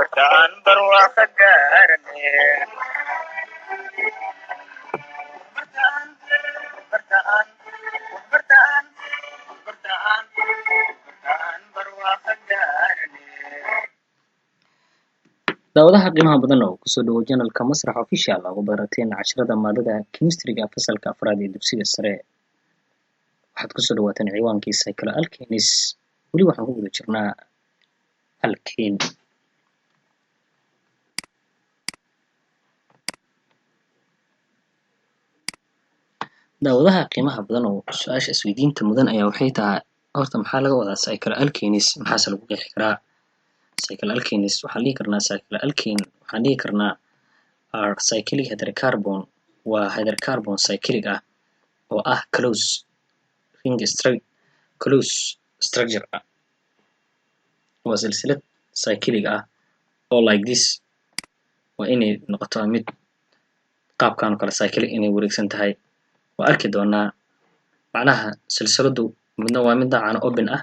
Bartaan barwaaqo gaarane. Bartaan, bartaan, bartaan, bartaan, bartaan barwaaqo gaarane. Daawadaha qiimaha badan oo kusoo dhawo channelka Masrax Official ugu barateen casharada maadada chemistry-ga fasalka afraad ee dugsiga sare. Waxaad kusoo dhawaateen ciwaankii cycloalkanes. Weli waxaan ku guda jirnaa alkane. Daawadaha qiimaha badan oo su-aasha isweydiinta mudan ayaa waxay tahay, horta maxaa laga wadaa cycloalkanes, maxaase lagu qeexi karaa? Cycloalkanes waxaan dhihi karnaa, cycloalkane waxaan dhihi karnaa are cyclic hydrocarbon, waa hydrocarbon cyclic ah oo ah close ring structure, close structure ah, waa silsilad cyclic ah oo like this, waa inay noqotaa mid qaabkan oo kale cyclic inay wareegsan tahay. Waa arki doonaa macnaha silsiladu midna waa mid noocan open ah,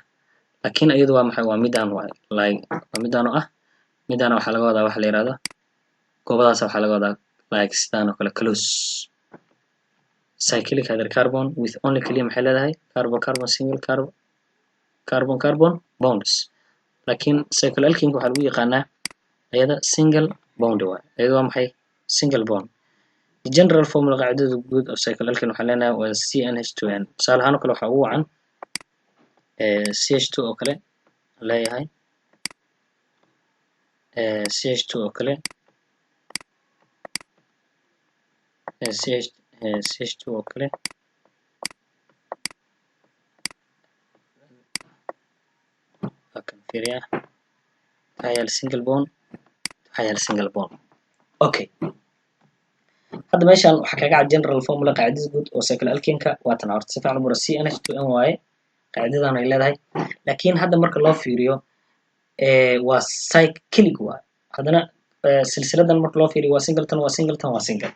laakiin iyadu waa maxay? Waa midaan, waa like waa midaan oo ah midaan waxaa laga wadaa waxa la yiraahdo goobadaas, waxaa laga wadaa like sidaan oo kale close cyclic hydrocarbon with only, kaliya maxay leedahay carbon carbon single carbon carbon carbon bonds. Laakiin cycloalkane waxaa lagu yaqaanaa iyada single bond waay. Iyada waa maxay? Single bond. The general formula, qaacidada guud of cycloalkane, waxaan leenahay waa CnH2n. Tusaale ahaan oo kale waxaa ugu wacan CH2 oo kale leeyahay, CH2 oo kale, CH CH2 oo kale, waa kan. Fiiriya, waxaa yaala single bond, waxaa yaala single bond. Okay, hadda meeshan waxaa kaga cad general formula, qaacidada guud oo cycloalkane-ka waa tan. Horta si fiican u baro, CnH2n waaye qaacidadan ay leedahay. Laakiin hadda marka loo fiiriyo waa cyclic waay. Haddana silsiladan marka loo fiiriyo waa singleton, waa singleton, waa single.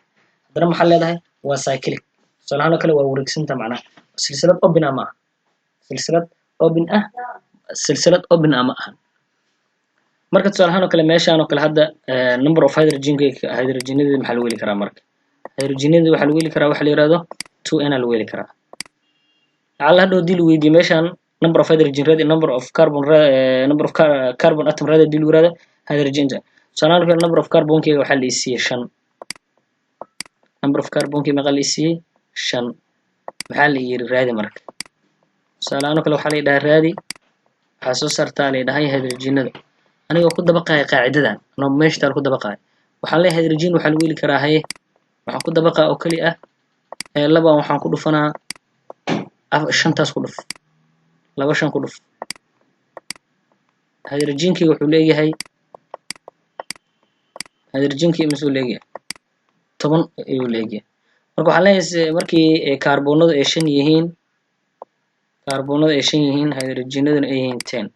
Haddana maxaa leedahay? Waa cyclic. Tusaale ahaan oo kale waa wareegsanta, macnaha silsilad open ah ma aha, silsilad open ah, silsilad open ah ma ahan. Marka tusaale ahaan oo kale meeshaan oo kale hadda number of hydrogen, hydrogenadii maxaa lagu heli karaa? Marka hydrogenadii waxaa lagu heli karaa waxa la yihahdo 2n aa lagu heli karaa. Lacala hadhow hadii lagu weydiiyo meeshaan number of hydrogen raadi, number of carbon, number of carbon atom raadi hadii lagu yihahdo, hydrogen tusaale ahaan oo kale number of carbonkeyga waxaa la isiiyey 5. Number of carbonkeyga meeqa la isiiyey? 5. Maxaa la yiri raadi? Marka tusaale ahaan oo kale waxaa la yidhahaa raadi, waxaa soo saartaa la yidhahay hydrogenada. Anigoo ku dabaqaya qaacidadan, anoo meesha taal ku dabaqaya, waxaan leeyahay hydrogen waxaa lagu heli karaa, haye, waxaan ku dabaqaa oo keli ah laba waxaan ku dhufanaa shantaas, ku dhuf laba, shan ku dhuf. Hydrogenkii wuxuu leeyahay, hydrogenkii imisuu leeyahay? 10 ayuu leeyahay. Marka waxaan leeyahay markii kaarboonadu ay 5 yihiin, kaarboonadu ay 5 yihiin, hydrogenaduna ay yihiin 10,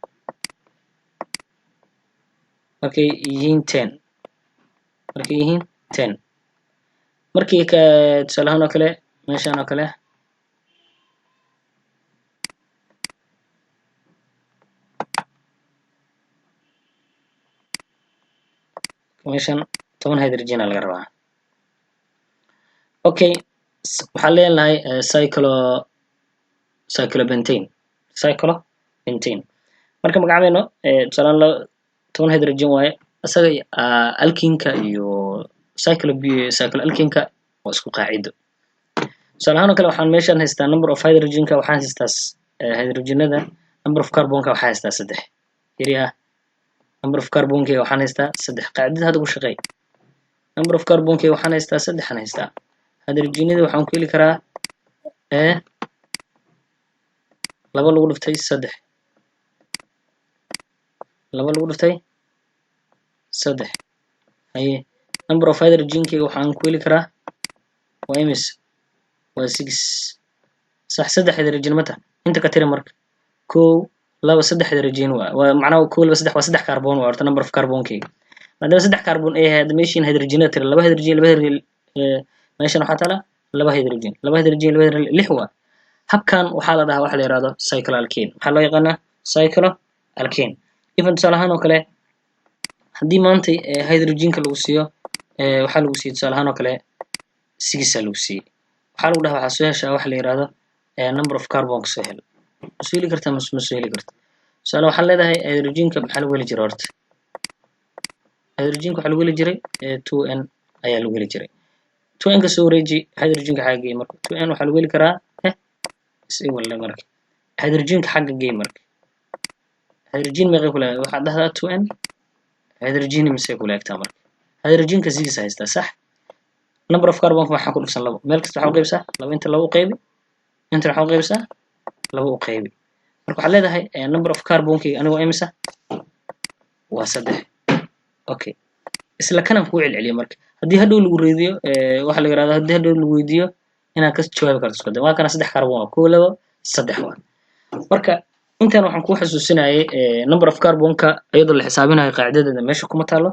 markay yihiin 10, markay yihiin 10. Markii ka tusaale ahaan oo kale meeshaan oo kale meeshan 10 hydrogen aa laga rabaa. Okay, waxaan leenahay cyclopentane, cyclopentane marka magacayno tusaale ahaan 10 hydrogen waaye. Isaga alkene-ka iyo cycloalkane-ka waa isku qaacido. Tusaale ahaan oo kale waxaan meeshan haystaa number of hydrogenka, waxaan haystaa hydrogenada. Number of carbonka waxaan haystaa 3 yari ah. Number of carbonkeyga waxaan haystaa 3. Qaacidada hadda ku shaqeey. Number of carbonkeyga waxaan haystaa 3-an haystaa. Hydrogenada waxaan ku heli karaa 2 lagu dhuftay 3, 2 lagu dhuftay 3. Haye, number of hydrogenkeyga waxaan ku heli karaa waa imis? Waa 6, sax? 3 hydrogen mata inta ka tiri. Marka 1, 2, 3 hydrogen waa macnaha 1, 2, 3, waa 3 carbon. Waa horta number of carbonkeyga maadaama 3 carbon ay yahay, hadda meeshiin hydrogenada tiri 2 hydrogen, 2 hydrogen. Meeshan waxaa taala 2 hydrogen, 2 hydrogen, 2 hydrogen, 6 waa. Habkan waxaa la dhahaa waxa la yihahdo cycloalkane. Maxaa loo yaqaanaa? Cycloalkane. Even tusaale ahaan oo kale Haddii maanta hydrogenka lagu siiyo, waxaa lagu siiyey tusaale ahaan oo kale six-a lagu siiyey, waxaa lagu dhaha waxaa soo heshaa waxa la yihahdo number of carbon ka soo hel. Ma soo heli kartaa mase ma soo heli karta? Tusaale waxaa leedahay hydrogenka maxaa lagu heli jiray? Horta hydrogenka waxaa lagu heli jiray 2n ayaa lagu heli jiray. 2n ka soo wareeji hydrogenka xagga gey. Marka 2n waxaa lagu heli karaa is equal. Marka hydrogenka xagga gey, marka hydrogen meeqay ku leedahay? Waxaad dhahdaa 2n hydrogen mise kula egtaa? Marka hydrogenka six haystaa, sax. Number of carbonka waxaa ku dhufsan labo. Meel kasta waxaa u qaybsaa labo. Inta labo u qaybi, inta waxaa u qaybisaa labo u qaybi. Marka waxaad leedahay number of carbonkayga aniga waa imisa? Waa saddex. Okay, isla kanan kuu celceliya. Marka haddii hadhow lagu weydiiyo, waxa la yirahdaa haddii hadhow lagu weydiiyo inaad ka jawaabi karto, isku day. Waa kana, saddex carbon waa kow, labo, saddex waa. Marka intan waxaan kuu xasuusinayay number of carbonka iyadoo la xisaabinayo, qaacidadeeda meesha kuma taalo.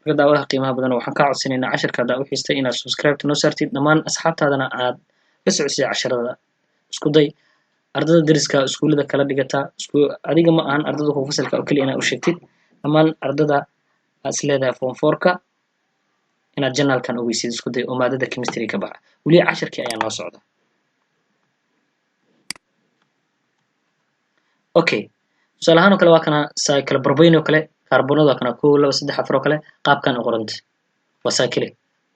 Marka daawadaha qiimaha badan, waxaan kaa codsanaynaa casharka haddaa u xiistay inaad subscribe noo saartid, dhammaan asxaabtaadana aad la socodsid casharada. Isku day ardada deriska, iskuullada kala dhigata, isku adiga ma ahan ardada ku fasalka oo keliya inaad u sheegtid, dhammaan ardada aad is leedahay form four-ka inaad channelkan ogeysid isku day oo maadada chemistry ka baxa. Weli casharkii ayaa noo socda. Okay, tusaale ahaan oo kale waa kana cyclopropane oo kale. Kaarbonada waa kana, kow, laba, saddex, afar oo kale. Qaabkan u qoranta waa cyclic: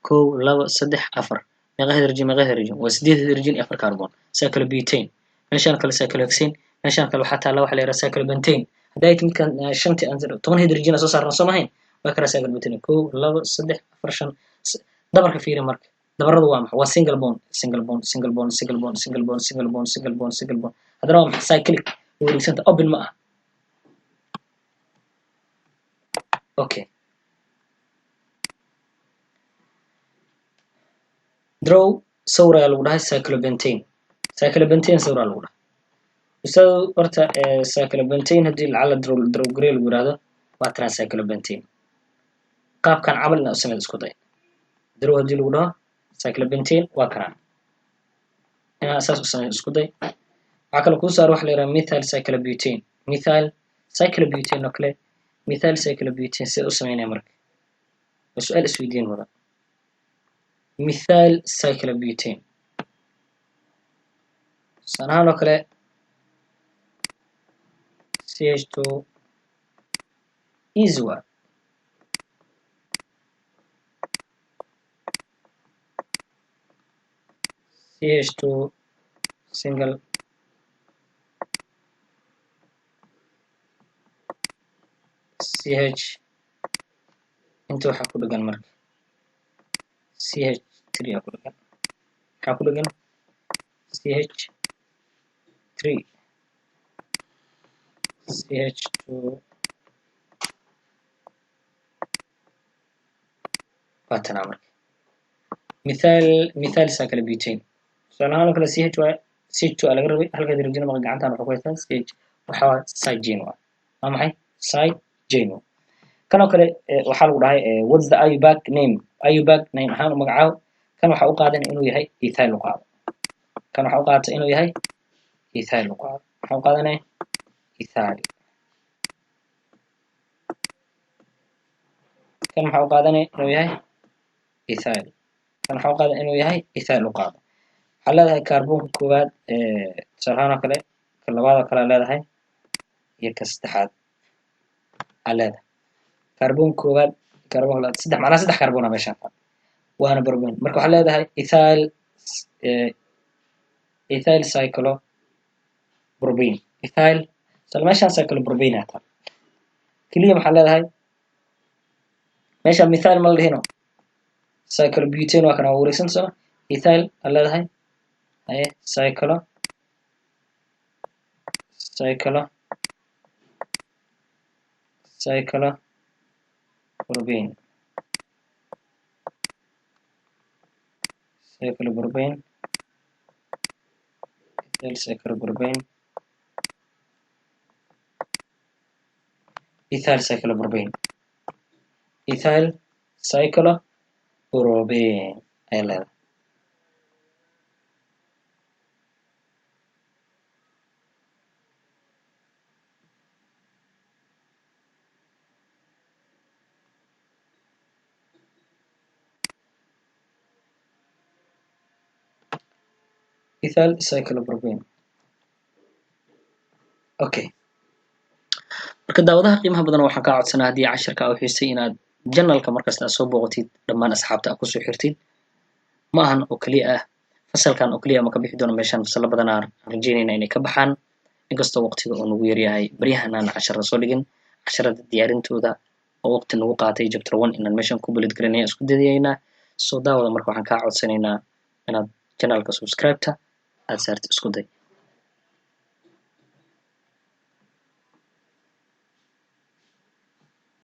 kow, laba, saddex, afar. Meeqa hydrogen? Meeqa hydrogen? Waa sideed hydrogen iyo afar carbon. Cyclobutane meeshaan kale, cyclohexane meeshaan kale waxaa taala waxa la yidhaha cyclopentane. Hadday midkan shantii aan 10 hydrogen soo saarna, soo mahayn? Waa kana cyclopentane: kow, laba, saddex, afar, shan. Dabarka fiiri. Marka dabaradu waa maxay? Waa single bond, single bond, single bond, single bond, single bond, single bond, single bond, single bond. Haddana waa maxay? Cyclic, wareegsanta, open ma ah. Okay, draw, sawir ayaa lagu dhahay. Cyclopentane, cyclopentane sawir ayaa lagu dhahay. Ustaad, horta cyclopentane haddii lacala draw garee lagu yihahdo, waa tanaa cyclopentane. Qaabkan camal inaad u sameyd isku day. Draw haddii lagu dhaho cyclopentane, waa kanaa. Inaad saas u sameyd isku day. Waxaa kaloo kuu saar waxa la yidhaha methyl cyclobutane, methyl cyclobutane oo kale. Methyl cyclobutane sida u sameynaya marka waa su-aal isweydiin mudan. Methyl cyclobutane tusaale ahaan oo kale CH2, easy waa CH2 single CH. Inta waxaa ku dhegan marka CH3 aa ku dhegan. Maxaa ku dhegan? CH3, CH2. Waa tanaa marka methyl, methyl cyclobutane. Tusaale ahaan oo kale CH waa CH2 aa laga rabay. Halka hydrogen maqa gacantan wuxuu ku haystaa CH. Waxa waa side chain. Waa maxay side chain? Kan oo kale waxaa lagu dhahay what's the IUPAC name? IUPAC name ahaan u magacaabo. Kan waxaa u qaadan inuu yahay ethyl u qaado. Kan waxaa u qaadata inuu yahay ethyl u qaado. Maxaa u qaadanaya? Ethyl. Kan maxaa u qaadanaya inuu yahay ethyl? Kan waxaa u qaadan inuu yahay ethyl u qaado. Waxaa leedahay kaarboonka koowaad, tusaale ahaan oo kale, ka labaad oo kale aa leedahay iyo ka saddexaad aa leedahay. Kaarboon koowaad, kaarboon labaad, saddex, macnaha saddex kaarboon aa meeshaan taal, waana propane. Marka waxaa leedahay ethyl, ethyl cyclopropane. Ethyl isla meeshaan cyclopropane aa taal. Keliya maxaa leedahay? Meeshaan methyl ma la dhihino. Cyclobutane waa kana, waa wareegsan sooma? Ethyl aa leedahay. Haye, cyclo, cyclo, cyclopropane, cyclopropane, ethyl cyclopropane, ethyl cyclopropane, ethyl cyclopropane ayaa leedahay. Ethyl cyclopropane. Okay, marka daawadaha qiimaha badan, waxaan kaa codsanaa haddii casharka aa u xiisay inaad channelka markasta aad soo booqatid, dhammaan asxaabta aad kusoo xirtid. Ma ahan oo keliya ah fasalkan oo keliya ma ka bixi doono meeshan, fasalo badan aan rajeynayna inay ka baxaan, inkastoo waqtiga uu nagu yaryahay baryahan aan casharada soo dhigin, casharada diyaarintooda oo waqti nagu qaatay. Chapter 1 inaan meeshan ku bulid garanaya isku dayaynaa. Soo daawada, marka waxaan kaa codsanaynaa inaad channelka subscribe-ta aad saartid. Isku day.